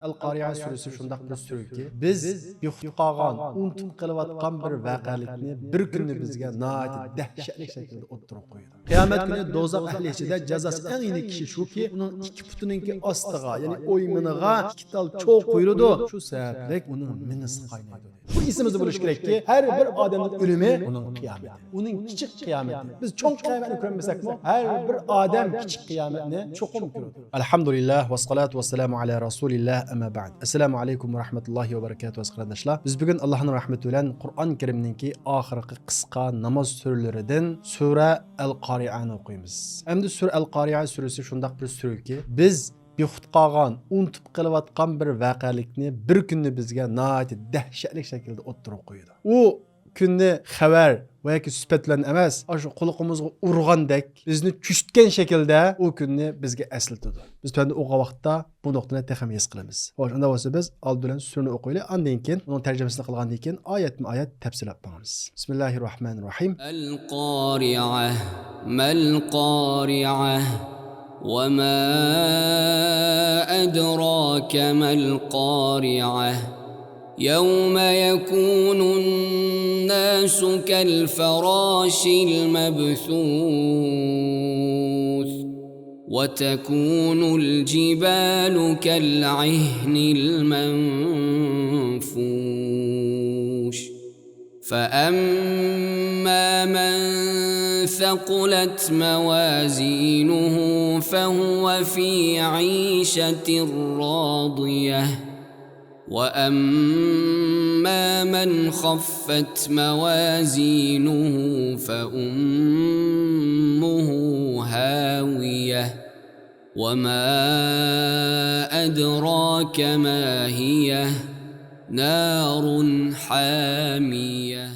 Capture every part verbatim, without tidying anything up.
ئەل قارىئە سۈرىسى شۇنداق بىر سۈرىكى، بىز بىخۇد قالغان، ئۇنتۇپ قېلىۋاتقان بىر ۋەقەلىكنى بىر كۈنى بىزگە ناھايىتى دەھشەتلىك شەكىلدە ئوتتۇرىغا قويىدۇ. قىيامەت كۈنى دوزاخ ئەھلى ئىچىدە جازاسى ئەڭ يېنىك كىشى شۇكى، ئۇنىڭ ئىككى پۇتىنىڭكى ئاستىغا، يەنى ئويمىنىغا ئىككى تال چوغ قويۇلىدۇ. شۇ سەۋەبلىك ئۇنىڭ مېڭىسى قاينايدۇ. بۇ ئېسىمىزدە بولۇشى كېرەككى، ھەر بىر ئادەمنىڭ ئۆلۈمى ئۇنىڭ قىيامىتى. ئۇنىڭ كىچىك قىيامىتى. بىز چوڭ قىيامەتنى كۆرمىسەكمۇ، ھەر بىر ئادەم كىچىك قىيامەتنى چوقۇم كۆرىدۇ. ئەلھەمدۇلىللاھ، ۋەسسالاتۇ ۋەسسالامۇ ئەلا رەسۇلىللاھ، ئەمما بەئد. ئەسسالامۇ ئەلەيكۇم ۋە رەھمەتۇللاھى ۋە بەرىكاتۇھۇ، ئەزىز قېرىنداشلار. بىز بۈگۈن ئاللاھنىڭ رەھمىتى بىلەن قۇرئان كەرىمنىڭكى ئاخىرقى قىسقا ناماز سۈرىلىرىدىن سۈرە ئەل قارىئەنى ئوقۇيمىز. ئەمدى سۈرە ئەل قارىئە سۈرىسى شۇنداق بىر سۈرىكى، بىز بىخۇد قالغان، ئۇنتۇپ قېلىۋاتقان بىر ۋەقەلىكنى بىر كۈنى بىزگە ناھايىتى دەھشەتلىك شەكىلدە ئوتتۇرىغا قويىدۇ. ئۇ كۈننى خەۋەر ۋە ياكى سۈپەت بىلەن ئەمەس، ئاشۇ قۇلىقىمىزغا ئۇرغاندەك، بىزنى چۈشتكەن شەكىلدە ئۇ كۈننى بىزگە ئەسلىتىدۇ. بىز تۆۋەندە ئوقۇغان ۋاقىتتا بۇ نۇقتىنى تېخىمۇ ھېس قىلىمىز. خوش، ئۇنداق بولسا بىز ئالدى بىلەن سۈرىنى ئوقۇيلى، ئاندىن كېيىن ئۇنىڭ تەرجىمىسىنى قىلغاندىن كېيىن ئايەتمۇ ئايەت تەپسىللەپ ماڭىمىز. بىسمىللاھىررەھمانىررەھىم. القارعة. ما القارعة. وما أدراك ما القارعة. يوم يكون الناس كالفراش المبثوث. وتكون الجبال كالعهن المنفوش. فأما من ثقلت موازينه فهو في عيشة راضية. وأما من خفت موازينه فأمه هاوية. وما أدراك ما هي. نار حامية.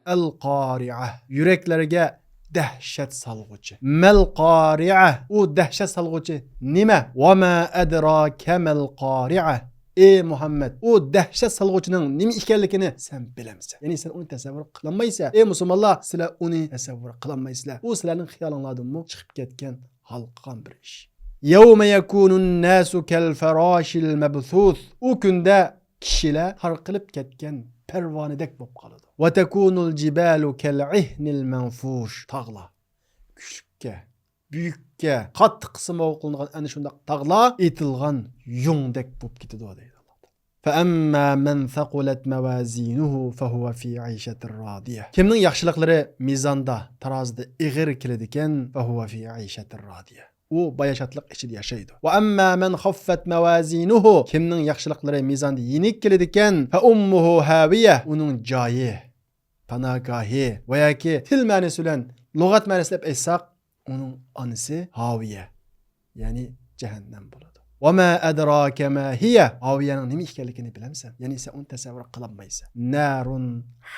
ئەل قارىئە، يۈرەكلەرگە دەھشەت سالغۇچى. مەل قارىئە، ئۇ دەھشەت سالغۇچى نېمە؟ ۋە ما ئەدراكە مەل قارىئە. ئەي مۇھەممەد، ئۇ دەھشەت سالغۇچىنىڭ نېمە ئىكەنلىكىنى سەن بىلەمسەن؟ يەنى سەن ئۇنى تەسەۋۋۇر قىلالمايسەن. ئەي مۇسۇلمانلار، سىلەر ئۇنى تەسەۋۋۇر قىلالمايسىلەر. ئۇ سىلەرنىڭ خىيالىڭلاردىنمۇ چىقىپ كەتكەن، ھالقىغان بىر ئىش. يوم يكون الناس كالفراش المبثوث. ئۇ كۈندە كىشىلەر تارقىلىپ كەتكەن پەرۋانىدەك بولۇپ قالىدۇ. وتكون الجبال كالعهن المنفوش. تاغلار كۈچلۈككە، بۈيۈككە، قاتتىق قىسىمغا قىلىنغان ئەنە شۇنداق تاغلار ئېتىلغان يۇڭدەك بولۇپ كېتىدۇ دەيدۇ ئاللا تائالا. فأما من ثقلت موازينه فهو في عيشة راضية. كىمنىڭ ياخشىلىقلىرى مىزاندا، تارازىدا ئېغىر كېلىدىكەن، فهو في عيشة راضية. ئۇ باياشاتلىق ئىچىدە ياشايدۇ. وأما من خفت موازينه، كىمنىڭ ياخشىلىقلىرى مىزاندا يېنىك كېلىدىكەن، فأمه هاوية، ئۇنىڭ جايى، پاناھگاھى ۋە ياكى تىل مەنىسى بىلەن، لۇغەت مەنىسى دەپ ئېيتساق، ئۇنىڭ ئانىسى ھاۋىيە، يەنى جەھەننەم بولىدۇ. وما أدراك ما هي. ھاۋىيەنىڭ نېمە ئىكەنلىكىنى بىلەمسەن؟ يەنى سەن ئۇنى تەسەۋۋۇر قىلالمايسەن. نار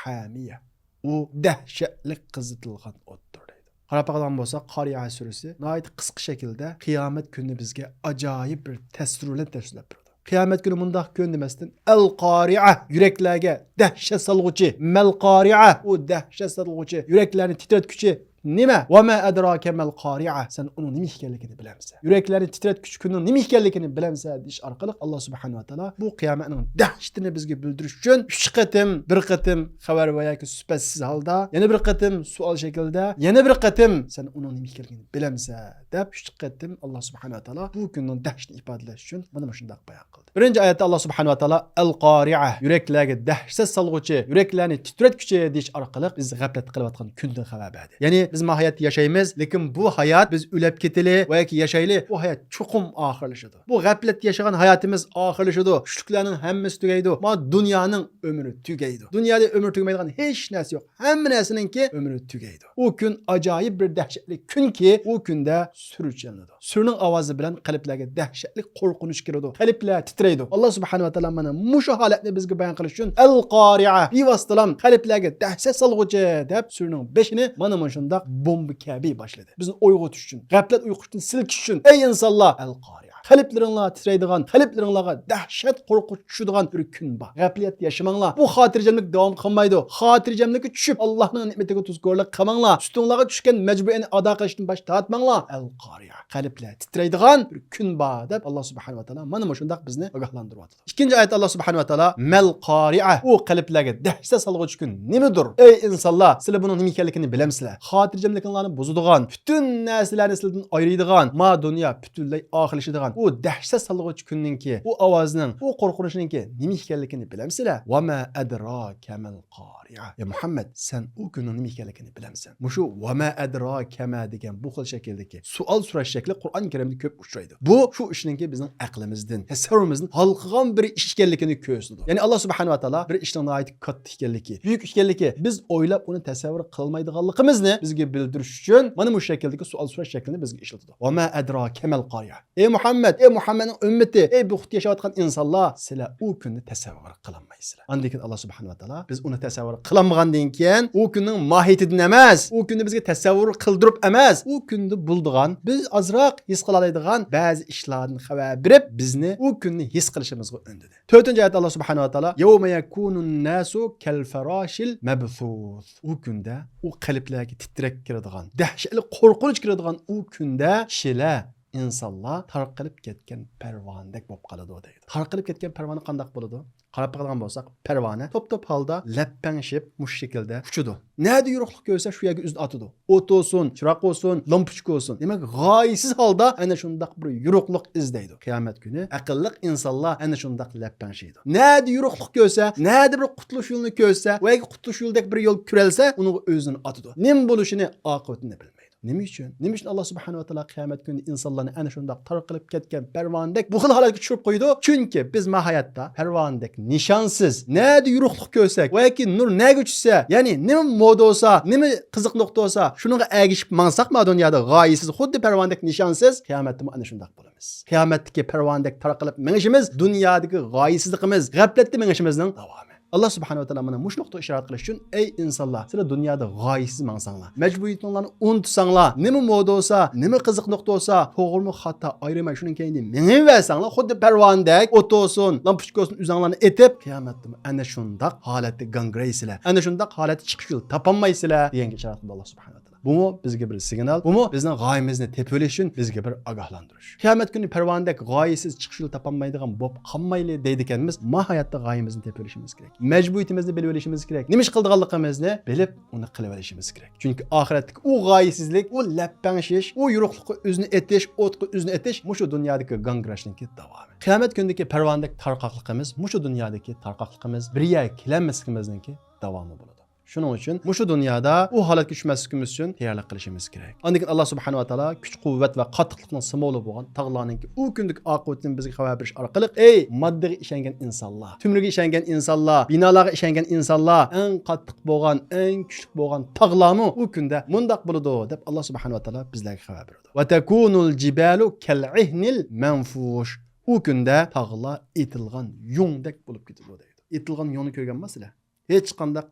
حامية. ئۇ دەھشەتلىك قىزىتىلغان ئوتتۇر دەيدۇ. قاراپ باقىدىغان بولساق، قارىئە سۈرىسى ناھايىتى قىسقا شەكىلدە قىيامەت كۈنىنى بىزگە ئاجايىپ بىر تەسۋىر بىلەن تەسۋىرلەپ بېرىدۇ. قىيامەت كۈنى مۇنداق كۈن دېمەستىن، ئەل قارىئە، يۈرەكلەرگە دەھشەت سالغۇچى، مەل قارىئە، ئۇ دەھشەت سالغۇچى، يۈرەكلەرنى تىترەتكۈچى نېمە؟ ۋە ما ئەدراكە مەل قارىئە، سەن ئۇنىڭ نېمە ئىكەنلىكىنى بىلەمسەن؟ يۈرەكلەرنى تىترەتكۈچى كۈننىڭ نېمە ئىكەنلىكىنى بىلەمسەن؟ دېيىش ئارقىلىق ئاللا سۇبھانەھۇ ۋە تائالا بۇ قىيامەتنىڭ دەھشىتىنى بىزگە بىلدۈرۈش ئۈچۈن ئۈچ قېتىم، بىر قېتىم خەۋەر ۋە ياكى سۈپەتسىز ھالدا، يەنە بىر قېتىم سوئال شەكلىدە، يەنە بىر قېتىم سەن ئۇنىڭ نېمە ئىكەنلىكىنى بىلەمسەن؟ دەپ ئۈچ قېتىم ئاللا سۇبھانەھۇ ۋە تائالا بۇ كۈننىڭ دەھشىتىنى ئىپادىلەش ئۈچۈن مانا مۇشۇنداق بايان قىلدى. بىرىنچى ئايەتتە ئاللا سۇبھانەھۇ ۋە تائالا ئەل قارىئە، يۈرەكلەرگە دەھشەت سالغۇچى، يۈرەكلەرنى تىترەتكۈچى دېيىش ئارقىلىق بىز غەپلەتتە قېلىۋاتقان كۈندىن خەۋەر بەردى. يەنى بىز ما ھاياتتا ياشايمىز، لېكىن بۇ ھايات بىز ئۆلۈپ كېتىلى ۋە ياكى ياشايلى، بۇ ھايات چوقۇم ئاخىرلىشىدۇ. بۇ غەپلەتتە ياشىغان ھاياتىمىز ئاخىرلىشىدۇ. كۈچلۈكلەرنىڭ ھەممىسى تۈگەيدۇ. ما دۇنيانىڭ ئۆمرى تۈگەيدۇ. دۇنيادا ئۆمۈر تۈگىمەيدىغان ھېچ نەرسە يوق. ھەممە نەرسىنىڭكى ئۆمرى تۈگەيدۇ. ئۇ كۈن ئاجايىپ بىر دەھشەتلىك كۈنكى، ئۇ كۈندە سۈر چېلىنىدۇ. سۈرنىڭ ئاۋازى بىلەن قەلبلەرگە دەھشەتلىك قورقۇنچ كىرىدۇ. قەلبلەر تىترەيدۇ. ئاللا سۇبھانەھۇ ۋە تائالا مانا مۇشۇ ھالەتنى بىزگە بايان قىلىش ئۈچۈن، ئەل قارىئە، بىۋاسىتىلا قەلبلەرگە دەھشەت سالغۇچى دەپ سۈرنىڭ بېشىنى مانا مۇشۇنداق بومبا كەبى باشلىدى. بىزنى ئويغىتىش ئۈچۈن، غەپلەت ئۇيقۇسىدىن سىلكىش ئۈچۈن. ئەي ئىنسانلار، ئەل قارىئە. قەلبلىرىڭلار تىترەيدىغان، قەلبلىرىڭلارغا دەھشەت قورقۇش چۈشىدىغان بىر كۈن بار. غەپلىتتە ياشىماڭلار. بۇ خاتىرجەملىك داۋام قىلمايدۇ. خاتىرجەملىككە چۈشۈپ، ئاللاھنىڭ نېمىتىگە تۇزكورلۇق قىلماڭلار. ئۈستۈڭلارغا چۈشكەن مەجبۇرىيەتنى ئەدا قىلىشتىن باش تارتماڭلار. ئەل قارىئە. قەلبلەر تىترەيدىغان بىر كۈن بار دەپ، ئاللا سۇبھانەھۇ ۋە تائالا مانا مۇشۇنداق بىزنى ئاگاھلاندۇرۇۋاتىدۇ. ئىككىنچى ئايەتتە ئاللا سۇبھانەھۇ ۋە تائالا مەل قارىئە، ئۇ قەلبلەرگە دەھشەت سالغۇچى كۈن نېمىدۇر؟ ئەي ئىنسانلار، سىلەر بۇنىڭ نېمە ئىكەنلىكىنى بىلەمسىلەر؟ خاتىرجەملىكىڭلارنى بۇزىدىغان، پۈتۈن نەرسىلەرنى سىلەردىن ئايرىيدىغان، ما دۇنيا پۈتۈنلەي ئاخىرلىشىدىغان ئۇ دەھشەت سالغۇچى كۈننىڭكى، ئۇ ئاۋازنىڭ، ئۇ قورقۇنچنىڭكى نېمە ئىكەنلىكىنى بىلەمسىلەر؟ ۋە ما ئەدراكە مەل قارىئە. ئەي مۇھەممەد، سەن ئۇ كۈننىڭ نېمە ئىكەنلىكىنى بىلەمسەن؟ مۇشۇ ۋە ما ئەدراكە ما دېگەن بۇ خىل شەكىلدىكى سوئال سوراش شەكلى قۇرئان كەرىمدە كۆپ ئۇچرايدۇ. بۇ شۇ ئىشنىڭكى بىزنىڭ ئەقلىمىزدىن، تەسەۋۋۇرىمىزدىن ھالقىغان بىر ئىش ئىكەنلىكىنى كۆرسىتىدۇ. يەنى ئاللا سۇبھانەھۇ ۋە تائالا بىر ئىشنىڭ ناھايىتى كاتتا ئىكەنلىكى، بۈيۈك ئىكەنلىكى، بىز ئويلاپ ئۇنى تەسەۋۋۇر قىلالمايدىغانلىقىمىزنى بىزگە بىلدۈرۈش ئۈچۈن مانا مۇشۇ شەكىلدىكى سوئال سوراش شەكلىنى بىزگە ئىشلىتىدۇ. ۋە ما ئەدراكە مەل قارىئە. ئەي مۇھەممەد، ئەي مۇھەممەدنىڭ ئۈممىتى، ئەي بۇ ياشاۋاتقان ئىنسانلار، سىلەر ئۇ كۈننى تەسەۋۋۇر قىلالمايسىلەر. ئاندىن كېيىن ئاللا سۇبھانەھۇ ۋە تائالا بىز ئۇنى تەسەۋۋۇر قىلالمىغاندىن كېيىن، ئۇ كۈننىڭ ماھىيىتىدىن ئەمەس، ئۇ كۈننى بىزگە تەسەۋۋۇر قىلدۇرۇپ ئەمەس، ئۇ كۈندە بولىدىغان، بىز ئازراق ھېس قىلالايدىغان بەزى ئىشلاردىن خەۋەر بېرىپ، بىزنى ئۇ كۈننى ھېس قىلىشىمىزغا ئۈندىدى. تۆتىنچى ئايەتتە ئاللا سۇبھانەھۇ ۋە تائالا يەۋمە يەكۇنۇن ناسۇ كەل فەراشىل مەبسۇس. ئۇ كۈندە ئۇ قەلبلەرگە تىترەك كىرىدىغان، دەھشەتلىك قورقۇنچ كىرىدىغان ئۇ كۈندە كىشىلەر، ئىنسانلار تارقىلىپ كەتكەن پەرۋانىدەك بولۇپ قالىدۇ دەيدۇ. تارقىلىپ كەتكەن پەرۋانە قانداق بولىدۇ؟ قاراپ باقىدىغان بولساق، پەرۋانە توپ-توپ ھالدا لەپپەڭشىپ مۇشۇ شەكىلدە ئۇچىدۇ. نەدە يورۇقلۇق كۆرسە شۇ يەرگە ئۆزىنى ئاتىدۇ. ئوت بولسۇن، چىراغ بولسۇن، لامپۇچكا بولسۇن. دېمەك، غايىسىز ھالدا ئەنە شۇنداق بىر يورۇقلۇق ئىزدەيدۇ. قىيامەت كۈنى ئەقىللىق ئىنسانلار ئەنە شۇنداق لەپپەڭشەيدۇ. نەدە يورۇقلۇق كۆرسە، نەدە بىر قۇتۇلۇش يولىنى كۆرسە، ۋە قۇتۇلۇش يولىدەك بىر يول كۆرەلسە، ئۇنىڭغا ئۆزىنى ئاتىدۇ. نېمە بولۇشىنى، ئاقىۋىتىنى بىلمەيدۇ. نېمە ئۈچۈن؟ نېمە ئۈچۈن ئاللا سۇبھانەھۇ ۋە تائالا قىيامەت كۈنىدە ئىنسانلارنى ئەنە شۇنداق تارقىلىپ كەتكەن پەرۋانىدەك بۇ خىل ھالەتكە چۈشۈرۈپ قويىدۇ؟ چۈنكى بىز ما ھاياتتا پەرۋانىدەك نىشانسىز، نەدە يورۇقلۇق كۆرسەك ۋە ياكى نۇر نەگە چۈشسە، يەنى نېمە مودا بولسا، نېمە قىزىق نۇقتا بولسا، شۇنىڭغا ئەگىشىپ ماڭساق، ما دۇنيادا غايىسىز، خۇددى پەرۋانىدەك نىشانسىز، قىيامەتتىمۇ ئەنە شۇنداق بولىمىز. قىيامەتتىكى پەرۋانىدەك تارقىلىپ مېڭىشىمىز دۇنيادىكى غايىسىزلىقىمىز، غەپلەتتە مېڭىشىمىزنىڭ داۋامى. ئاللا سۇبھانەھۇ ۋە تائالا مانا مۇشۇ نۇقتىغا ئىشارەت قىلىش ئۈچۈن، ئەي ئىنسانلار، سىلەر دۇنيادا غايىسىز ماڭساڭلار، مەجبۇرىيىتىڭلارنى ئۇنتۇساڭلار، نېمە مودا بولسا، نېمە قىزىق نۇقتا بولسا، توغرىمۇ خاتا ئايرىماي شۇنىڭ كەينىدىن مېڭىۋەرسەڭلار، خۇددى پەرۋانىدەك ئوت بولسۇن، لامپۇچكا بولسۇن، ئۆزۈڭلارنى ئېتىپ، قىيامەتتىمۇ ئەنە شۇنداق ھالەتتە گاڭگىرايسىلەر، ئەنە شۇنداق ھالەتتە چىقىش يولى تاپالمايسىلەر دېگەنگە ئىشارەت قىلدى ئاللا سۇبھانەھۇ ۋە تائالا. بۇمۇ بىزگە بىر سىگنال، بۇمۇ بىزنىڭ غايىمىزنى تېپىۋېلىش ئۈچۈن بىزگە بىر ئاگاھلاندۇرۇش. قىيامەت كۈنى پەرۋانىدەك غايىسىز چىقىش يولى تاپالمايدىغان بولۇپ قالمايلى دەيدىكەنمىز، ماھاياتتا غايىمىزنى تېپىۋېلىشىمىز كېرەك. مەجبۇرىيىتىمىزنى بىلىۋېلىشىمىز كېرەك. نېمە ئىش قىلىدىغانلىقىمىزنى بىلىپ، ئۇنى قىلىۋېلىشىمىز كېرەك. چۈنكى ئاخىرەتتىكى ئۇ غايىسىزلىك، ئۇ لەپپەڭشىش، ئۇ يورۇقلۇققا ئۆزىنى ئېتىش، ئوتقا ئۆزىنى ئېتىش مۇشۇ دۇنيادىكى گاڭگىراشنىڭكى داۋامى. قىيامەت كۈنىدىكى پەرۋانىدەك تارقاقلىقىمىز مۇشۇ دۇنيادىكى تارقاقلىقىمىز، بىر يەرگە كېلەلمەسلىكىمىزنىڭكى داۋامى بولىدۇ. شۇنىڭ ئۈچۈن مۇشۇ دۇنيادا ئۇ ھالەتكە چۈشمەسلىكىمىز ئۈچۈن تەييارلىق قىلىشىمىز كېرەك. ئاندىن كېيىن ئاللا سۇبھانەھۇ ۋە تائالا كۈچ-قۇۋۋەت ۋە قاتتىقلىقنىڭ سىمۋولى بولغان تاغلارنىڭكى ئۇ كۈندىكى ئاقىۋىتىنى بىزگە خەۋەر بېرىش ئارقىلىق، ئەي ماددىغا ئىشەنگەن ئىنسانلار، تۆمۈرگە ئىشەنگەن ئىنسانلار، بىنالارغا ئىشەنگەن ئىنسانلار، ئەڭ قاتتىق بولغان، ئەڭ كۈچلۈك بولغان تاغلارمۇ ئۇ كۈندە مۇنداق بولىدۇ دەپ ئاللا سۇبھانەھۇ ۋە تائالا بىزلەرگە خەۋەر بېرىدۇ. ۋە تەكۇنۇل جىبالۇ كەل ئىھنىل مەنفۇش. ئۇ كۈندە تاغلار ئېتىلغان يۇڭدەك بولۇپ كېتىدۇ دەيدۇ. ئېتىلغان يۇڭنى كۆرگەنما سىلەر؟ ھېچقانداق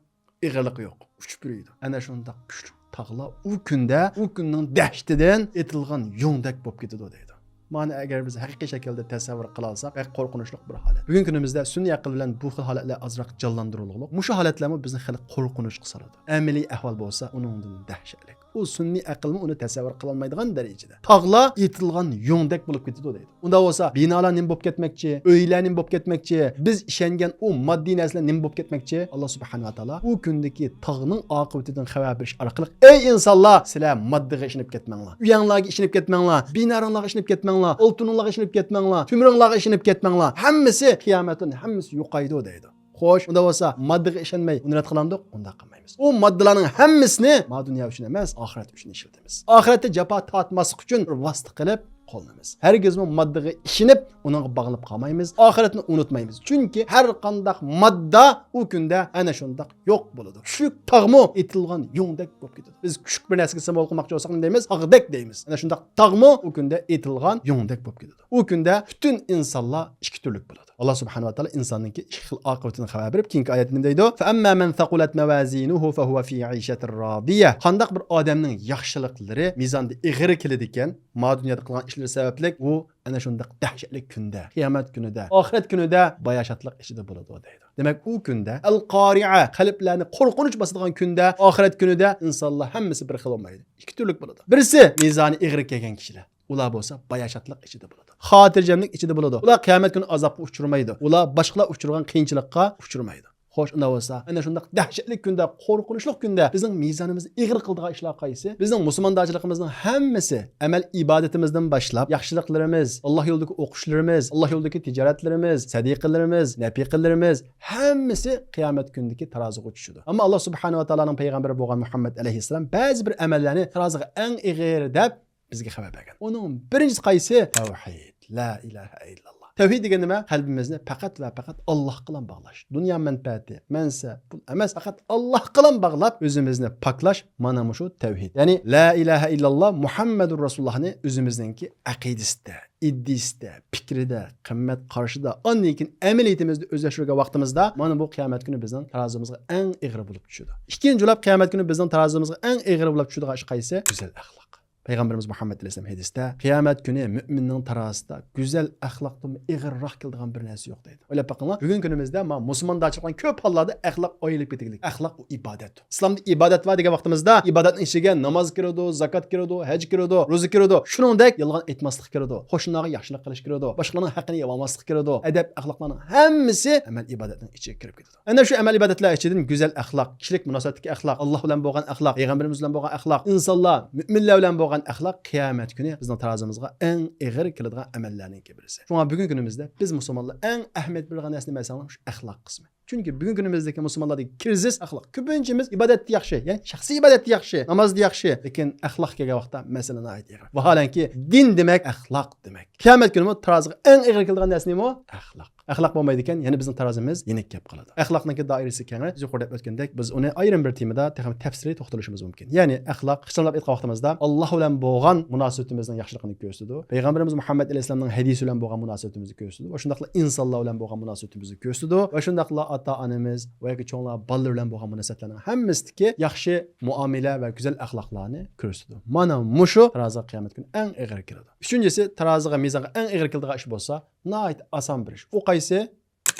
ئېغىرلىقى يوق، ئۇچۇپ يۈرىدۇ. ئەنە شۇنداق كۈچلۈك تاغلار ئۇ كۈندە، ئۇ كۈننىڭ دەھشىتىدىن ئېتىلغان يۇڭدەك بولۇپ كېتىدۇ دەيدۇ. مانا ئەگەر بىز ھەقىقىي شەكىلدە تەسەۋۋۇر قىلالىساق، بەك قورقۇنچلۇق بىر ھالەت. بۈگۈنكى كۈنىمىزدە سۈنئىي ئەقىل بىلەن بۇ خىل ھالەتلەر ئازراق جانلاندۇرۇلغۇلۇق. مۇشۇ ھالەتلەرمۇ بىزنى خېلى قورقۇنچقا سالىدۇ. ئەمەلىي ئەھۋال بولسا ئۇنىڭدىن دەھشەتلىك. ئۇ سۈنئىي ئەقىلمۇ ئۇنى تەسەۋۋۇر قىلالمايدىغان دەرىجىدە. تاغلار ئېتىلغان يۇڭدەك بولۇپ كېتىدۇ دەيدۇ. ئۇنداق بولسا، بىنالار نېمە بولۇپ كەتمەكچى؟ ئۆيلەر نېمە بولۇپ كەتمەكچى؟ بىز ئىشەنگەن ئۇ ماددىي نەرسىلەر نېمە بولۇپ كەتمەكچى؟ ئاللا سۇبھانەھۇ ۋە تائالا ئۇ كۈندىكى تاغنىڭ ئاقىۋىتىدىن خەۋەر بېرىش ئارقىلىق، ئەي ئىنسانلار، سىلەر ماددىغا ئىشىنىپ كەتمەڭلار. ئۆيەڭلارگە ئىشىنىپ كەتمەڭلار. بىناڭلارغا ئىشىنىپ كەتمەڭلار. ئالتۇنۇڭلارغا ئىشىنىپ كەتمەڭلار. تۆمۈرۈڭلارغا ئىشىنىپ كەتمەڭلار. ھەممىسى قىيامەتتىن ھەممىسى يوقايدۇ دەيدۇ. خوش، ئۇنداق بولسا ماددىغا ئىشەنمەي ئۇنى رەت قىلامدۇق؟ ئۇنداق قىلمايمىز. ئۇ ماددىلارنىڭ ھەممىسىنى ما دۇنيا ئۈچۈن ئەمەس، ئاخىرەت ئۈچۈن ئىشلىتىمىز. ئاخىرەتتە جاپا تارتماسلىق ئۈچۈن بىر ۋاسىتە قىلىپ قوللىنىمىز. ھەرگىزمۇ ماددىغا ئىشىنىپ ئۇنىڭغا باغلىنىپ قالمايمىز. ئاخىرەتنى ئۇنتۇمايمىز. چۈنكى ھەر قانداق ماددا ئۇ كۈندە ئەنە شۇنداق يوق بولىدۇ. كۈچلۈك تاغمۇ ئېتىلغان يۇڭدەك بولۇپ كېتىدۇ. بىز كۈچلۈك بىر نەرسىگە سىمۋول قىلماقچى بولساق نېمە دەيمىز؟ تاغدەك دەيمىز. ئەنە شۇنداق تاغمۇ ئۇ كۈندە ئېتىلغان يۇڭدەك بولۇپ كېتىدۇ. ئۇ كۈندە پۈتۈن ئىنسانلار ئىككى تۈرلۈك بولىدۇ. ئاللا سۇبھانەھۇ ۋە تائالا ئىنساننىڭكى ئىككى خىل ئاقىۋىتىنى خەۋەر بېرىپ، كېيىنكى ئايەتتە نېمە دەيدۇ؟ فَأَمَّا مَنْ ثَقُلَتْ مَوَازِينُهُ فَهُوَ فِي عِيشَةٍ رَاضِيَةٍ. قانداق بىر ئادەمنىڭ ياخشىلىقلىرى مىزاندا ئېغىر كېلىدىكەن، ما دۇنيادا قىلغان ئىشلىرى سەۋەبلىك ئۇ ئەنە شۇنداق دەھشەتلىك كۈندە، قىيامەت كۈنىدە، ئاخىرەت كۈنىدە باياشاتلىق ئىچىدە بولىدۇ دەيدۇ. دېمەك، ئۇ كۈندە ئەل قارىئە، قەلبلەرنى قورقۇنچ باسىدىغان كۈندە، ئاخىرەت كۈنىدە ئىنسانلار ھەممىسى بىر خىل بولمايدۇ. ئىككى تۈرلۈك بولىدۇ. بىرسى مىزانى ئېغىر كەلگەن كىشىلەر. ئۇلار بولسا باياشاتلىق ئىچىدە بولىدۇ. خاتىرجەملىك ئىچىدە بولىدۇ. ئۇلار قىيامەت كۈنى ئازابقا ئۇچرىمايدۇ. ئۇلار باشقىلار ئۇچرىغان قىيىنچىلىققا ئۇچرىمايدۇ. خوش، ئۇنداق بولسا، ئەنە شۇنداق دەھشەتلىك كۈندە، قورقۇنچلۇق كۈندە بىزنىڭ مىزانىمىزنى ئېغىر قىلىدىغان ئىشلار قايسى؟ بىزنىڭ مۇسۇلماندارچىلىقىمىزنىڭ ھەممىسى، ئەمەل ئىبادىتىمىزدىن باشلاپ، ياخشىلىقلىرىمىز، ئاللا يولىدىكى ئوقۇشلىرىمىز، ئاللا يولىدىكى تىجارەتلىرىمىز، سەدىقىلىرىمىز، نەپىقىلىرىمىز، ھەممىسى قىيامەت كۈنىدىكى تارازىغا چۈشىدۇ. ئەمما ئاللا سۇبھانەھۇ ۋە تائالانىڭ پەيغەمبىرى بولغان مۇھەممەد ئەلەيھىسسالام بەزى بىر ئەمەللەرنى تارازىغا ئەڭ ئېغىر دەپ بىزگە خەۋەر بەرگەن. ئۇنىڭ بىرىنچىسى قايسى؟ تەۋھىد. لا ئىلاھە ئىللاللا. تەۋھىد دېگەن نېمە؟ قەلبىمىزنى پەقەت ۋە پەقەت ئاللاھقىلا باغلاش. دۇنيا مەنپەئەتى، مەنسەپ، پۇل ئەمەس، پەقەت ئاللاھقىلا باغلاپ ئۆزىمىزنى پاكلاش، مانا مۇشۇ تەۋھىد. يەنى لا ئىلاھە ئىللاللا مۇھەممەدۇر رەسۇلۇللاھنى ئۆزىمىزنىڭكى ئەقىدىسىدە، ئىدىيىسىدە، پىكرىدە، قىممەت قارىشىدا، ئاندىن كېيىن ئەمەلىيىتىمىزدە ئۆزلەشتۈرگەن ۋاقتىمىزدا، مانا بۇ قىيامەت كۈنى بىزنىڭ تارازىمىزغا ئەڭ ئېغىر بولۇپ چۈشىدۇ. ئىككىنچى جۇلاپ قىيامەت كۈنى بىزنىڭ تارازىمىزغا ئەڭ ئېغىر بولۇپ چۈشىدىغان ئىش قايسى؟ گۈزەل ئەخلاق. پەيغەمبىرىمىز مۇھەممەد ئەلەيھىسسالام ھەدىستە، قىيامەت كۈنى مۆمىننىڭ تارازىسىدا گۈزەل ئەخلاقتىنمۇ ئېغىرراق كېلىدىغان بىر نەرسە يوق دەيدۇ. ئويلاپ بېقىڭلار، بۈگۈنكى كۈنىمىزدە ما مۇسۇلماندارچىلىقنىڭ كۆپ ھاللاردا ئەخلاق ئايرىلىپ كېتىگلىك. ئەخلاق ئۇ ئىبادەت. ئىسلامدا ئىبادەت بار دېگەن ۋاقتىمىزدا، ئىبادەتنىڭ ئىچىگە ناماز كىرىدۇ، زاكات كىرىدۇ، ھەج كىرىدۇ، روزا كىرىدۇ. شۇنىڭدەك يالغان ئېيتماسلىق كىرىدۇ، قوشنىلارغا ياخشىلىق قىلىش كىرىدۇ، باشقىلارنىڭ ھەققىنى يەۋالماسلىق كىرىدۇ. ئەدەپ ئەخلاقلارنىڭ ھەممىسى ئەمەل ئىبادەتنىڭ ئىچىگە كىرىپ كېتىدۇ. ئەنە شۇ ئەمەل ئىبادەتلەر ئىچىدىن گۈزەل ئەخلاق، كىشىلىك مۇناسىۋەتتىكى ئەخلاق، ئاللا بىلەن بولغان ئەخلاق، پەيغەمبىرىمىز بىلەن بولغان ئەخلاق، ئىنسانلار، مۆمىنلەر بىلەن بولغان ئەخلاق قىيامەت كۈنى بىزنىڭ تارازىمىزغا ئەڭ ئېغىر كېلىدىغان ئەمەللەرنىڭكى بىرسى. شۇڭا بۈگۈنكى كۈنىمىزدە بىز مۇسۇلمانلار ئەڭ ئەھمىيەت بېرىدىغان نەرسە نېمە دېسەڭلار، شۇ ئەخلاق قىسمى. چۈنكى بۈگۈنكى كۈنىمىزدىكى مۇسۇلمانلاردىكى كىرىزىس ئەخلاق. كۆپىنچىمىز ئىبادەتتە ياخشى، يەنى شەخسىي ئىبادەتتە ياخشى، نامازدا ياخشى، لېكىن ئەخلاق كەلگەن ۋاقىتتا مەسىلە ناھايىتى ئېغىر. ۋاھالەنكى، دىن دېمەك ئەخلاق دېمەك. قىيامەت كۈنىمۇ تارازىغا ئەڭ ئېغىر كېلىدىغان نەرسە نېمە؟ ئەخلاق. ئەخلاق بولمايدىكەن، يەنە بىزنىڭ تارازىمىز يېنىك كەپ قالىدۇ. ئەخلاقنىڭكى دائىرىسى كەڭرى، بىز يۇقىرىدا ئۆتكەندەك، بىز ئۇنى ئايرىم بىر تېمىدا تېخىمۇ تەپسىلىي توختىلىشىمىز مۇمكىن. يەنى ئەخلاق، قىچانلاپ ئېيتقان ۋاقتىمىزدا، ئاللا بىلەن بولغان مۇناسىۋىتىمىزنىڭ ياخشىلىقىنى كۆرسىتىدۇ. پەيغەمبىرىمىز مۇھەممەد ئەلەيھىسسالامنىڭ ھەدىسى بىلەن بولغان مۇناسىۋىتىمىزنى كۆرسىتىدۇ. ۋە شۇنداقلا ئىنسانلار بىلەن بولغان مۇناسىۋىتىمىزنى كۆرسىتىدۇ. ۋە شۇنداقلا ئاتا-ئانىمىز ۋە ياكى چوڭلار، بالىلار بىلەن بولغان مۇناسىۋەتلەرنىڭ ھەممىسىدىكى ياخشى مۇئامىلە ۋە گۈزەل ئەخلاقلارنى كۆرسىتىدۇ. مانا مۇشۇ تارازىغا قىيامەت كۈنى ئەڭ ئېغىر كېلىدۇ. ئۈچىنچىسى، تارازىغا، مىزانغا ئەڭ ئېغىر كېلىدىغان ئىش بولسا، ناھايىتى ئاسان بىر ئىش. ئۇ قايسى؟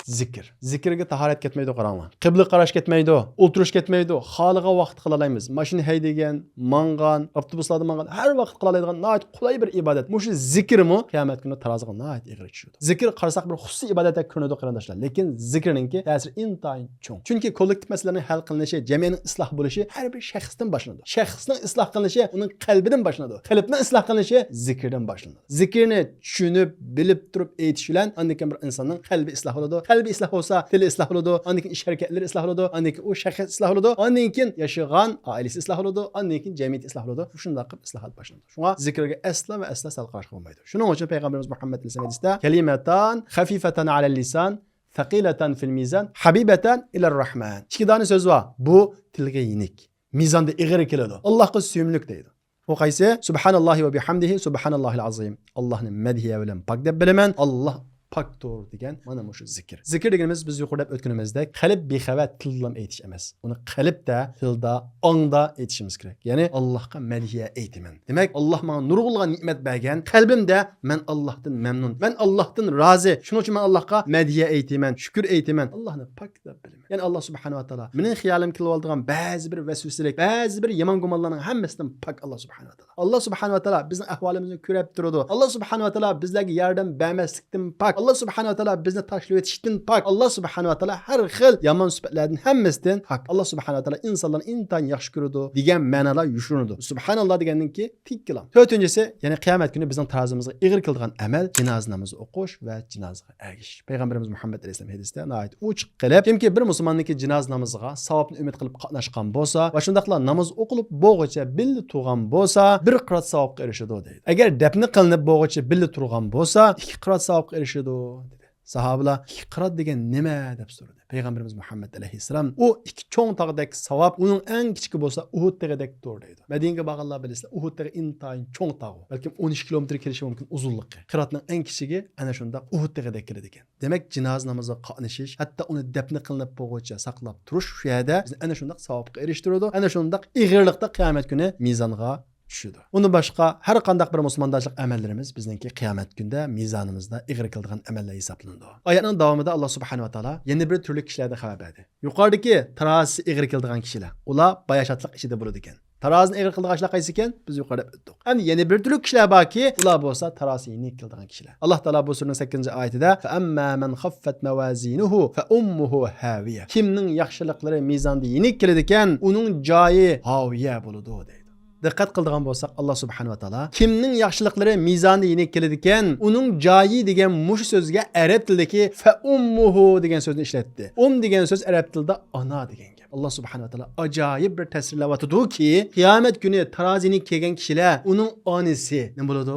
زىكىر. زىكىرگە تاھارەت كەتمەيدۇ، قاراڭلار. قىبلىگە قاراش كەتمەيدۇ، ئولتۇرۇش كەتمەيدۇ. خالىغان ۋاقىتتا قىلالايمىز. ماشىنا ھەيدىگەن، ماڭغان، ئاپتوبۇسلاردا ماڭغان، ھەر ۋاقىت قىلالايدىغان ناھايىتى قولاي بىر ئىبادەت. مۇشۇ زىكىرمۇ قىيامەت كۈنى تارازىغا ناھايىتى ئېغىر چۈشىدۇ. زىكىر قارىساق بىر خۇسۇسىي ئىبادەتتەك كۆرۈنىدۇ، قېرىنداشلار. لېكىن زىكىرنىڭكى تەسىرى ئىنتايىن چوڭ. چۈنكى كوللېكتىپ مەسىلىلەرنىڭ ھەل قىلىنىشى، جەمئىيەتنىڭ ئىسلاھ بولۇشى ھەر بىر شەخستىن باشلىنىدۇ. شەخسنىڭ ئىسلاھ قىلىنىشى ئۇنىڭ قەلبىدىن باشلىنىدۇ. قەلبنىڭ ئىسلاھ قىلىنىشى زىكىردىن باشلىنىدۇ. زىكىرنى چۈشىنىپ، بىلىپ تۇرۇپ ئېيتىش بىلەن ئاندىن كېيىن بىر ئىنساننىڭ قەلبى ئىسلاھ بولىدۇ. قەلبى ئىسلاھ بولسا، تىلى ئىسلاھ بولىدۇ. ئاندىن كېيىن ئىش ھەرىكەتلىرى ئىسلاھ بولىدۇ. ئاندىن كېيىن ئۇ شەخس ئىسلاھ بولىدۇ. ئاندىن كېيىن ياشىغان ئائىلىسى ئىسلاھ بولىدۇ. ئاندىن كېيىن جەمئىيىتى ئىسلاھ بولىدۇ. شۇنداق قىلىپ ئىسلاھات باشلىنىدۇ. شۇڭا زىكىرگە ئەسلا ۋە ئەسلا سەل قاراشقا بولمايدۇ. شۇنىڭ ئۈچۈن پەيغەمبىرىمىز مۇھەممەد ئەلەيھىسسالام ھەدىستە، كەلىمەتان خەفىفەتان ئەلەل لىسان، سەقىلەتان فىل مىزان، ھەبىبەتان ئىلەر رەھمان. ئىككى دانە سۆز بار. بۇ تىلغا يېنىك، مىزاندا ئېغىر كېلىدۇ، ئاللاھقا سۆيۈملۈك دەيدۇ. ئۇ قايسى؟ سۇبھاناللاھى ۋە بىھەمدىھى، سۇبھاناللاھىل ئازىم. ئاللاھنى مەدھىيە بىلەن پاك دەپ بىلىمەن. ئاللاھ پاكتۇر دېگەن مانا مۇشۇ زىكىر. زىكىر دېگىنىمىز، بىز يۇقىرىدا ئۆتكىنىمىزدەك، قەلب بىخەۋەر، تىلدىن ئېيتىش ئەمەس. ئۇنى قەلبتە، تىلدا، ئاڭدا ئېيتىشىمىز كېرەك. يەنى، ئاللاھقا مەدھىيە ئېيتىمەن. دېمەك، ئاللاھ ماڭا نۇرغۇنلىغان نېمەت بەرگەن. قەلبىمدە مەن ئاللاھتىن مەمنۇن، مەن ئاللاھتىن رازى. شۇنىڭ ئۈچۈن مەن ئاللاھقا مەدھىيە ئېيتىمەن، شۈكۈر ئېيتىمەن. ئاللاھنى پاك دەپ بىلىمەن. يەنى، ئاللاھ سۇبھانەھۇ ۋە تائالا مېنىڭ خىيالىمغا كېلىۋالىدىغان بەزى بىر ۋەسۋەسىلىك، بەزى بىر يامان گۇمانلارنىڭ ھەممىسىدىن پاك ئاللاھ سۇبھانەھۇ ۋە تائالا. ئاللاھ سۇبھانەھۇ ۋە تائالا بىزنىڭ ئەھۋالىمىزنى كۆرۈپ تۇرىدۇ. ئاللاھ سۇبھانەھۇ ۋە تائالا بىزلەرگە ياردەم بەرمەسلىكتىن پاك. ئاللاھ سۇبھانەھۇ ۋە تائالا بىزنى تاشلىۋېتىشتىن پاك. ئاللاھ سۇبھانەھۇ ۋە تائالا ھەر خىل يامان سۈپەتلەردىن ھەممىسىدىن پاك. ئاللاھ سۇبھانەھۇ ۋە تائالا ئىنسانلارنى ئىنتايىن ياخشى كۆرىدۇ دېگەن مەنىلەر يوشۇرۇنىدۇ. سۇبھانەللاھ دېگەندىن كېيىن تىك كالام. تۆتىنچىسى، يەنى قىيامەت كۈنى بىزنىڭ تارازىمىزغا ئېغىر كېلىدىغان ئەمەل جىنازا نامىزى ئوقۇش ۋە جىنازىغا ئەگىشىش. پەيغەمبىرىمىز مۇھەممەد ئەلەيھىسسالام ھەدىستە ناھايىتى ئوچۇق قىلىپ، كىمكى بىر مۇسۇلماننىڭكى جىنازا نامىزىغا ساۋابنى ئۈمىد قىلىپ قاتناشقان بولسا ۋە شۇنداقلا ناماز ئوقۇلۇپ بولغۇچە بىللە تۇرغان بولسا، بىر قىرات ساۋابقا ئېرىشىدۇ دەيدۇ. ئەگەر دەپنە قىلىنىپ بولغۇچە بىللە تۇرغان بولسا، ئىككى قىرات ساۋابقا ئېرىشىدۇ دېدى. ساھابىلار، «ئىككى قىرات دېگەن نېمە؟» دەپ سورىدى. پەيغەمبىرىمىز مۇھەممەد ئەلەيھىسسالام، «ئۇ ئىككى چوڭ تاغدەك ساۋاب، ئۇنىڭ ئەڭ كىچىكى بولسا ئۇھۇد تېغىدەكتۇر» دەيدۇ. مەدىنىگە بارغانلار بىلىسىلەر، ئۇھۇد تېغى ئىنتايىن چوڭ تاغ. بەلكىم ئون ئىككى كىلومېتىر كېلىشى مۇمكىن ئۇزۇنلۇقى. قىراتنىڭ ئەڭ كىچىكى ئەنە شۇنداق ئۇھۇد تېغىدەك كېلىدىكەن. دېمەك، جىنازا نامىزىغا قاتنىشىش، ھەتتا ئۇنى دەپنە قىلىنىپ بولغۇچە ساقلاپ تۇرۇش شۇ يەردە بىزنى ئەنە شۇنداق ساۋابقا ئېرىشتۈرىدۇ، ئەنە شۇنداق ئېغىرلىقتا قىيامەت كۈنى مىزانغا چۈشىدۇ. ئۇندىن باشقا، ھەر قانداق بىر مۇسۇلماندارچىلىق ئەمەللىرىمىز بىزنىڭكى قىيامەت كۈندە مىزانىمىزدا ئېغىر كېلىدىغان ئەمەللەر ھېسابلىنىدۇ. ئايەتنىڭ داۋامىدا ئاللا سۇبھانەھۇ ۋە تائالا يەنە بىر تۈرلۈك كىشىلەردىن خەۋەر بەردى. يۇقىرىدىكى تارازىسى ئېغىر كېلىدىغان كىشىلەر، ئۇلار باياشاتلىق ئىچىدە بولىدىكەن. تارازىنى ئېغىر قىلىدىغان ئىشلار قايسى ئىكەن؟ بىز يۇقىرىدا ئۆتتۇق. ئەمدى يەنە بىر تۈرلۈك كىشىلەر باركى، ئۇلار بولسا تارازىسى يېنىك كېلىدىغان كىشىلەر. ئاللا تائالا بۇ سۈرىنىڭ سەككىزىنچى ئايىتىدە، فَأَمَّا مَنْ خَفَّتْ مَوَازِينُهُ فَأُمُّهُ هَاوِيَةٌ. كىمنىڭ ياخشىلىقلىرى مىزاندا يېنىك كېلىدىكەن، ئۇنىڭ جايى ھاۋىيە بولىدۇ دەيدۇ. دىققەت قىلىدىغان بولساق، ئاللا سۇبھانەھۇ ۋە تائالا، كىمنىڭ ياخشىلىقلىرى مىزاندا يېنىك كېلىدىكەن، ئۇنىڭ جايى دېگەن مۇشۇ سۆزگە ئەرەب تىلىدىكى فَأُمُّهُ دېگەن سۆزنى ئىشلەتتى. ئۇم دېگەن سۆز ئەرەب تىلىدا ئانا دېگەن گەپ. ئاللا سۇبھانەھۇ ۋە تائالا ئاجايىپ بىر تەسۋىرلەۋاتىدۇكى، قىيامەت كۈنى تارازىنى كىيگەن كىشىلەر، ئۇنىڭ ئانىسى نېمە بولىدۇ؟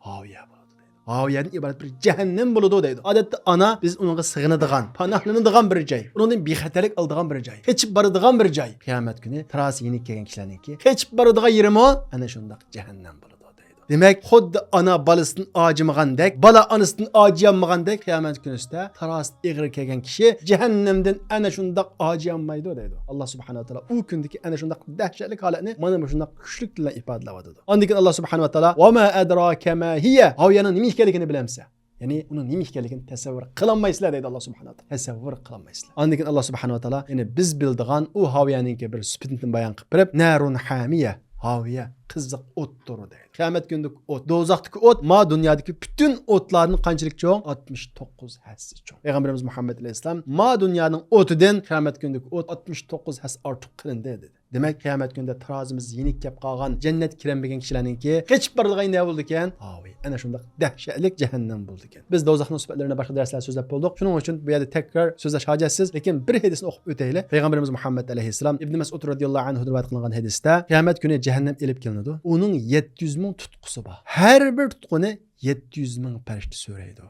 ھاۋىيە بولىدۇ دەيدۇ. ھاۋىيەدىن ئىبارەت بىر جەھەننەم بولىدۇ دەيدۇ. ئادەتتە ئانا بىز ئۇنىڭغا سىغىنىدىغان، پاناھلىنىدىغان بىر جاي. ئۇنىڭدىن بىخەتەرلىك ئالىدىغان بىر جاي. قېچىپ بارىدىغان بىر جاي. قىيامەت كۈنى تارازىسى يېنىك كەلگەن كىشىلەرنىڭكى قېچىپ بارىدىغان يېرىمۇ ئەنە شۇنداق جەھەننەم بولىدۇ دەيدۇ. دېمەك، خۇددى ئانا بالىسىدىن ئاجىمىغاندەك، بالا ئانىسىدىن ئاجىيالمىغاندەك، قىيامەت كۈنىسىدە تارازىسى ئېغىر كەلگەن كىشى جەھەننەمدىن ئەنە شۇنداق ئاجىيالمايدۇ دەيدۇ. ئاللا سۇبھانەھۇ ۋە تائالا ئۇ كۈندىكى ئەنە شۇنداق دەھشەتلىك ھالەتنى مانا مۇشۇنداق كۈچلۈك تىل بىلەن ئىپادىلەۋاتىدۇ. ئاندىن كېيىن ئاللا سۇبھانەھۇ ۋە تائالا، «وَمَا أَدْرَاكَ مَا هِيَهْ»، ھاۋىيەنىڭ نېمە ئىكەنلىكىنى بىلەمسەن؟ يەنى ئۇنىڭ نېمە ئىكەنلىكىنى تەسەۋۋۇر قىلالمايسىلەر دەيدۇ ئاللا سۇبھانەھۇ ۋە تائالا. تەسەۋۋۇر قىلالمايسىلەر. ئاندىن كېيىن ئاللا سۇبھانەھۇ ۋە تائالا يەنە بىز بىلىدىغان ئۇ ھاۋىيەنىڭكى بىر سۈپىتىنى بايان قىلىپ بېرىپ، «نَارٌ حَامِيَةٌ»، ھاۋىيە قىزىق ئوتتۇر دەيدۇ. قىيامەت كۈنىدىكى ئوت، دوزاختىكى ئوت ما دۇنيادىكى پۈتۈن ئوتلاردىن قانچىلىك چوڭ؟ ئاتمىش توققۇز ھەسسە چوڭ. پەيغەمبىرىمىز مۇھەممەد ئەلەيھىسسالام، «ما دۇنيانىڭ ئوتىدىن قىيامەت كۈنىدىكى ئوت ئاتمىش توققۇز ھەسسە ئارتۇق قىلىندى» دېدى. دېمەك، قىيامەت كۈنىدە تارازىمىز يېنىك كەپ قالغان، جەننەتكە كىرەلمىگەن كىشىلەرنىڭكى قېچىپ بارىدىغان نەۋ بولىدىكەن؟ ھاۋىي، ئەنە شۇنداق دەھشەتلىك جەھەننەم بولىدىكەن. بىز دوزاخنىڭ سۈپەتلىرىنى باشقا دەرسلەردە سۆزلەپ بولدۇق. شۇنىڭ ئۈچۈن بۇ يەردە تەكرار سۆزلەش ھاجەتسىز، لېكىن بىر ھەدىسنى ئوقۇپ ئۆتەيلى. پەيغەمبىرىمىز مۇھەممەد ئەلەيھىسسالام ئىبن مەسئۇد رەزىياللاھۇ ئەنھۇدىن رىۋايەت قىلىنغان ھەدىستە، قىيامەت كۈنى جەھەننەم ئېلىپ كېلىنىدۇ. ئۇنىڭ يەتتە يۈز مىڭ تۇتقۇسى بار. ھەر بىر تۇتقۇنى يەتتە يۈز مىڭ پەرىشتە سۆرەيدۇ.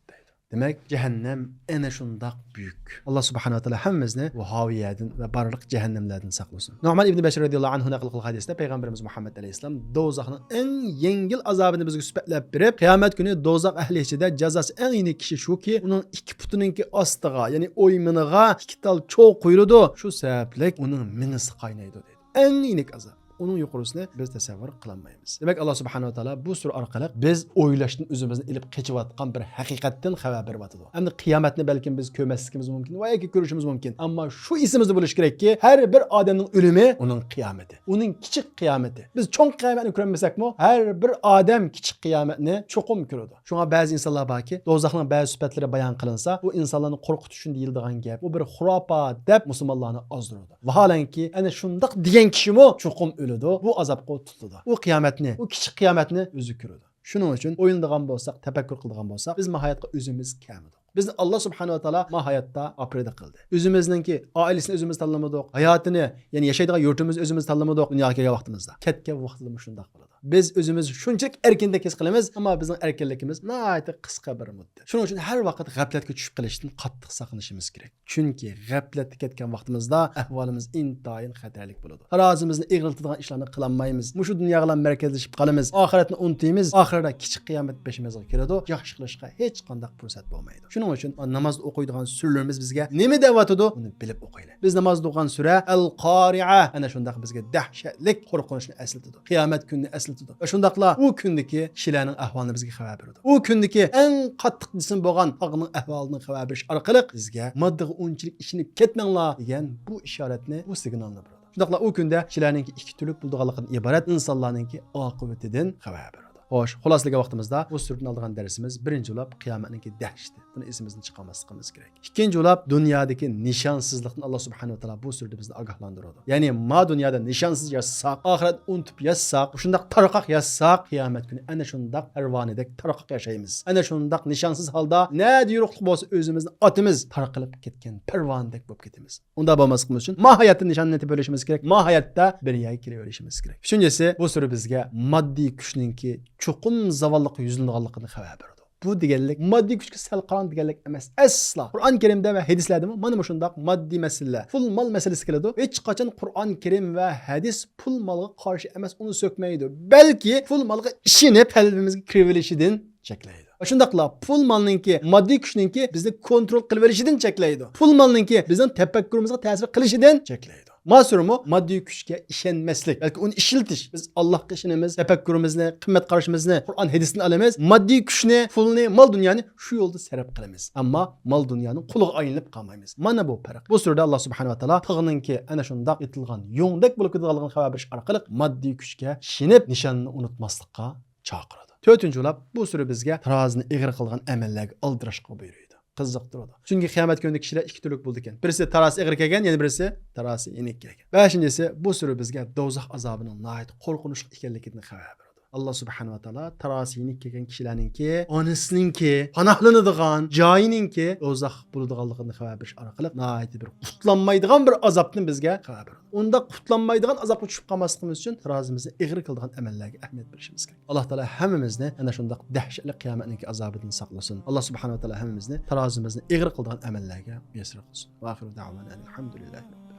دەيدۇ. دېمەك، جەھەننەم ئەنە شۇنداق بۈيۈك. ئاللا سۇبھانەھۇ ۋە تائالا ھەممىمىزنى بۇ ھاۋىيەدىن ۋە بارلىق جەھەننەملەردىن ساقلىسۇن. نۇئمان ئىبنى بەشىر رەزىياللاھۇ ئەنھۇ نەقىل قىلغان ھەدىستە پەيغەمبىرىمىز مۇھەممەد ئەلەيھىسسالام دوزاخنىڭ ئەڭ يەڭگىل ئازابىنى بىزگە سۈپەتلەپ بېرىپ، قىيامەت كۈنى دوزاخ ئەھلى ئىچىدە جازاسى ئەڭ يېنىك كىشى شۇكى، ئۇنىڭ ئىككى پۇتىنىڭكى ئاستىغا، يەنى ئويمىنىغا ئىككى تال چوغ قويۇلىدۇ. شۇ سەۋەبلىك ئۇنىڭ مېڭىسى قاينايدۇ دەيدۇ. ئەڭ يېنىك ئازاب. ئۇنىڭ يۇقىرىسىنى بىز تەسەۋۋۇر قىلالمايمىز. دېمەك، ئاللا سۇبھانەھۇ ۋە تائالا بۇ سۈرە ئارقىلىق بىز ئويلاشتىن ئۆزىمىزنى ئېلىپ قېچىۋاتقان بىر ھەقىقەتتىن خەۋەر بېرىۋاتىدۇ. ئەمدى قىيامەتنى بەلكىم بىز كۆرمەسلىكىمىز مۇمكىن ۋە ياكى كۆرۈشىمىز مۇمكىن. ئەمما شۇ ئېسىمىزدە بولۇشى كېرەككى، ھەر بىر ئادەمنىڭ ئۆلۈمى ئۇنىڭ قىيامىتى. ئۇنىڭ كىچىك قىيامىتى. بىز چوڭ قىيامەتنى كۆرەلمىسەكمۇ، ھەر بىر ئادەم كىچىك قىيامەتنى چوقۇم كۆرىدۇ. شۇڭا بەزى ئىنسانلار باركى، دوزاخنىڭ بەزى سۈپەتلىرى بايان قىلىنسا، ئۇ ئىنسانلارنى قورقۇتۇش ئۈچۈن دېيىلىدىغان گەپ، ئۇ بىر خۇراپات دەپ مۇسۇلمانلارنى ئازدۇرىدۇ. ۋاھالەنكى، ئەنە شۇنداق دېگەن كىشىمۇ چوقۇم ئۆلىدۇ، بۇ ئازابقا تۇتۇلىدۇ. ئۇ قىيامەتنى، ئۇ كىچىك قىيامەتنى ئۆزى كۆرىدۇ. شۇنىڭ ئۈچۈن ئويلىنىدىغان بولساق، تەپەككۇر قىلىدىغان بولساق، بىز ماھىيەتقە ئۆزىمىز كەلمىدۇق. بىزنى ئاللا سۇبھانەھۇ ۋە تائالا ماھىيەتتە ئاپىرىدە قىلدى. ئۆزىمىزنىڭكى ئائىلىسىنى ئۆزىمىز تاللىمىدۇق، ھاياتىنى، يەنى ياشايدىغان يۇرتىمىزنى ئۆزىمىز تاللىمىدۇق دۇنياغا كەلگەن ۋاقتىمىزدا. كەتكەن ۋاقتىدىمۇ شۇنداق بولىدۇ. بىز ئۆزىمىزنى شۇنچىلىك ئەركىندەك ھېس قىلىمىز، ئەمما بىزنىڭ ئەركىنلىكىمىز ناھايىتى قىسقا بىر مۇددەت. شۇنىڭ ئۈچۈن ھەر ۋاقىت غەپلەتكە چۈشۈپ قېلىشتىن قاتتىق ساقلىنىشىمىز كېرەك. چۈنكى غەپلەتتە كەتكەن ۋاقتىمىزدا ئەھۋالىمىز ئىنتايىن خەتەرلىك بولىدۇ. تارازىمىزنى ئېغىرلىتىدىغان ئىشلارنى قىلالمايمىز. مۇشۇ دۇنياغىلا مەركەزلىشىپ قالىمىز. ئاخىرەتنى ئۇنتۇيمىز. ئاخىرىدا كىچىك قىيامەت بېشىمىزغا كېلىدۇ. ياخشى قىلىشقا ھېچقانداق پۇرسەت بولمايدۇ. شۇنىڭ ئۈچۈن نامازدا ئوقۇيدىغان سۈرىلىرىمىز بىزگە نېمە دەۋاتىدۇ، بۇنى بىلىپ ئوقۇيلى. بىز نامازدا ئوقۇغان سۈرە ئەل قارىئە ئەنە شۇنداق بىزگە دەھشەتلىك قورقۇنچنى ئەسلىتىدۇ. قىيامەت كۈنىنى ئەسلىتىدۇ. ۋە شۇنداقلا ئۇ كۈندىكى كىشىلەرنىڭ ئەھۋالىنى بىزگە خەۋەر بېرىدۇ. ئۇ كۈندىكى ئەڭ قاتتىق جىسمى بولغان تاغنىڭ ئەھۋالىدىن خەۋەر بېرىش ئارقىلىق بىزگە ماددىغا ئۇنچىلىك ئىشىنىپ كەتمەڭلار دېگەن بۇ ئىشارەتنى، بۇ سىگنالنى بېرىدۇ. شۇنداقلا ئۇ كۈندە كىشىلەرنىڭكى ئىككى تۈرلۈك بولىدىغانلىقىدىن ئىبارەت ئىنسانلارنىڭكى ئاقىۋىتىدىن خەۋەر بېرىدۇ. خوش، خۇلاسىلىگەن ۋاقتىمىزدا بۇ سۈرىدىن ئالىدىغان دەرسىمىز بىرىنچى بولۇپ قىيامەتنىڭكى دەھشىتى. بۇنى ئېسىمىزدىن چىقارماسلىقىمىز كېرەك. ئىككىنچى بولۇپ دۇنيادىكى نىشانسىزلىقتىن ئاللا سۇبھانەھۇ ۋە تائالا بۇ سۈرىدە بىزنى ئاگاھلاندۇرىدۇ. يەنى ما دۇنيادا نىشانسىز ياشىساق، ئاخىرەتنى ئۇنتۇپ ياشىساق، شۇنداق تارقاق ياشىساق، قىيامەت كۈنى ئەنە شۇنداق پەرۋانىدەك تارقاق ياشايمىز. ئەنە شۇنداق نىشانسىز ھالدا نەدە يورۇقلۇق بولسا ئۆزىمىزنى ئاتىمىز، تارقىلىپ كەتكەن پەرۋانىدەك بولۇپ كېتىمىز. ئۇنداق بولماسلىقىمىز ئۈچۈن ما ھاياتتا نىشان نېتىپ بېرىشىمىز كېرەك، ما ھاياتتا بىر يەرگە كېلىۋېرىشىمىز كېرەك. ئۈچىنچىسى، بۇ سۈرە بىزگە ماددىي كۈچنىڭكى چوقۇم زاۋاللىققا يۈزلىنىدىغانلىقىنى خەۋەر بېرىدۇ. بۇ دېگەنلىك ماددىي كۈچكە سەل قاراڭ دېگەنلىك ئەمەس ئەسلا. قۇرئان كەرىمدە ۋە ھەدىسلەردىمۇ مانا مۇشۇنداق ماددىي مەسىلىلەر، پۇل مال مەسىلىسى كېلىدۇ. ھېچقاچان قۇرئان كەرىم ۋە ھەدىس پۇل مالغا قارشى ئەمەس، ئۇنى سۆكمەيدۇ. بەلكى پۇل مالغا ئىشىنىپ قەلبىمىزگە كىرىۋېلىشىدىن چەكلەيدۇ. شۇنداقلا پۇل مالنىڭكى ماددىي كۈچنىڭكى بىزنى كونترول قىلىۋېلىشىدىن چەكلەيدۇ. پۇل مالنىڭكى بىزنىڭ تەپەككۇرىمىزغا تەسىر قىلىشىدىن چەكلەيدۇ. ماسىرىمۇ ماددىي كۈچكە ئىشەنمەسلىك، بەلكى ئۇنى ئىشلىتىش. بىز ئاللاھقا ئىشىنىمىز، تەپەككۇرىمىزنى، قىممەت قارىشىمىزنى قۇرئان ھەدىستىن ئالىمىز. ماددىي كۈچنى، پۇلنى، مال دۇنيانى شۇ يولدا سەرپ قىلىمىز. ئەمما مال دۇنيانىڭ قۇلىغا ئايلىنىپ قالمايمىز. مانا بۇ پەرق. بۇ سۈرىدە ئاللا سۇبھانەھۇ ۋە تائالا تىغنىڭكى ئەنە شۇنداق ئېتىلغان يۇڭدەك بولۇپ كېتىدىغانلىقىنى خەۋەر بېرىش ئارقىلىق ماددىي كۈچكە ئىشىنىپ نىشاننى ئۇنتۇماسلىققا چاقىرىدۇ. تۆتىنچى بولۇپ، بۇ سۈرە بىزگە تارازىنى ئېغىر قىلغان ئەمەللەرگە ئالدىراشقا بۇيرۇيدۇ. قىزىقتۇرىدۇ. چۈنكى قىيامەت كۈنىدە كىشىلەر ئىككى تۈرلۈك بولىدىكەن. بىرسى تارازىسى ئېغىر كەلگەن، يەنە بىرسى تارازىسى يېنىك كەلگەن. بەشىنچىسى، بۇ سۈرە بىزگە دوزاخ ئازابىنىڭ ناھايىتى قورقۇنچلۇق ئىكەنلىكىدىن خەۋەر بېرىدۇ. ئاللا سۇبھانەھۇ ۋە تائالا تارازىسى يېنىك كەلگەن كىشىلەرنىڭكى، ئانىسىنىڭكى پاناھلىنىدىغان جايىنىڭكى دوزاخ بولىدىغانلىقىنى خەۋەر بېرىش ئارقىلىق ناھايىتى بىر قۇتۇلالمايدىغان بىر ئازابتىن بىزگە خەۋەر بېرىدۇ. ئۇنداق قۇتۇلالمايدىغان ئازابقا چۈشۈپ قالماسلىقىمىز ئۈچۈن تارازىمىزنى ئېغىر قىلىدىغان ئەمەللەرگە ئەھمىيەت بېرىشىمىز كېرەك. ئاللا تائالا ھەممىمىزنى ئەنە شۇنداق دەھشەتلىك قىيامەتنىڭكى ئازابىدىن ساقلىسۇن. ئاللا سۇبھانەھۇ ۋە تائالا ھەممىمىزنى تارازىمىزنى ئېغىر قىلىدىغان ئەمەللەرگە مۇيەسسەر قىلسۇن. ۋاخىرۇ دەئۋانا ئەنىل ھەمدۇلىللاھى رەببىل